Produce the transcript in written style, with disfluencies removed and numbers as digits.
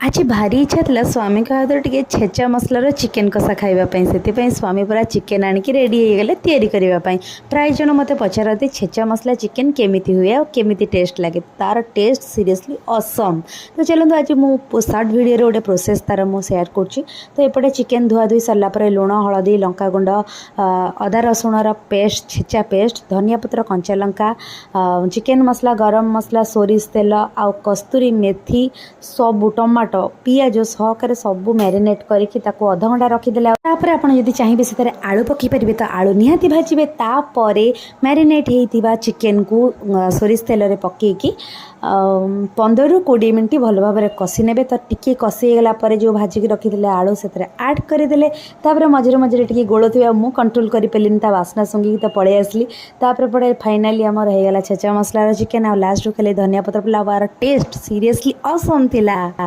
ଆଜି ଭାରି ଇଚ୍ଛା ଥିଲା ସ୍ୱାମୀଙ୍କ ହାତରେ ଟିକେ ଛେଚା ମସଲାର ଚିକେନ୍ କଷା ଖାଇବା ପାଇଁ। ସେଥିପାଇଁ ସ୍ୱାମୀ ପୁରା ଚିକେନ୍ ଆଣିକି ରେଡ଼ି ହେଇଗଲେ ତିଆରି କରିବା ପାଇଁ। ପ୍ରାୟ ଜଣ ମୋତେ ପଚାରନ୍ତି, ଛେଚା ମସଲା ଚିକେନ୍ କେମିତି ହୁଏ ଆଉ କେମିତି ଟେଷ୍ଟ ଲାଗେ? ତା'ର ଟେଷ୍ଟ ସିରିୟସଲି ଅସମ୍। ତ ଚାଲନ୍ତୁ, ଆଜି ମୁଁ ସର୍ଟ ଭିଡ଼ିଓରେ ଗୋଟେ ପ୍ରୋସେସ୍ ତା'ର ମୁଁ ସେୟାର କରୁଛି। ତ ଏପଟେ ଚିକେନ୍ ଧୁଆ ଧୁଇ ସରିଲା ପରେ ଲୁଣ, ହଳଦୀ, ଲଙ୍କାଗୁଣ୍ଡ, ଅଦା ରସୁଣର ପେଷ୍ଟ, ଛେଚା ପେଷ୍ଟ, ଧନିଆ ପତ୍ର, କଞ୍ଚା ଲଙ୍କା, ଚିକେନ୍ ମସଲା, ଗରମ ମସଲା, ସୋରିଷ ତେଲ ଆଉ କସ୍ତୁରୀ ମେଥି, ସବୁ ଟମାଟୋ, ପିଆଜ ସହକାରେ ସବୁ ମ୍ୟାରିନେଟ୍ କରିକି ତାକୁ ଅଧଘଣ୍ଟା ରଖିଦେଲେ। ତାପରେ ଆପଣ ଯଦି ଚାହିଁବେ, ସେଥିରେ ଆଳୁ ପକାଇ ପାରିବେ। ତ ଆଳୁ ନିହାତି ଭାଜିବେ। ତାପରେ ମ୍ୟାରିନେଟ୍ ହେଇଥିବା ଚିକେନ୍କୁ ସୋରିଷ ତେଲରେ ପକାଇକି 15ରୁ 20 ମିନିଟ୍ ଭଲ ଭାବରେ କଷି ନେବେ। ତ ଟିକିଏ କଷି ହେଇଗଲା ପରେ ଯେଉଁ ଭାଜିକି ରଖିଥିଲେ ଆଳୁ, ସେଥିରେ ଆଡ଼୍ କରିଦେଲେ। ତାପରେ ମଝିରେ ମଝିରେ ଟିକେ ଗୋଳୁଥିବେ। ଆଉ ମୁଁ କଣ୍ଟ୍ରୋଲ୍ କରିପାରିଲିନି, ତା ବାସ୍ନା ଶୁଙ୍ଘିକି ତ ପଳେଇ ଆସିଲି। ତାପରେ ପରେ ଫାଇନାଲି ଆମର ହେଇଗଲା ଛେଚା ମସଲାର ଚିକେନ୍। ଆଉ ଲାଷ୍ଟକୁ ଖାଲି ଧନିଆ ପତ୍ର ପଡ଼ିଲା। ଆଉ ଆର ଟେଷ୍ଟ ସିରିୟସଲି ଅସମ୍ ଥିଲା।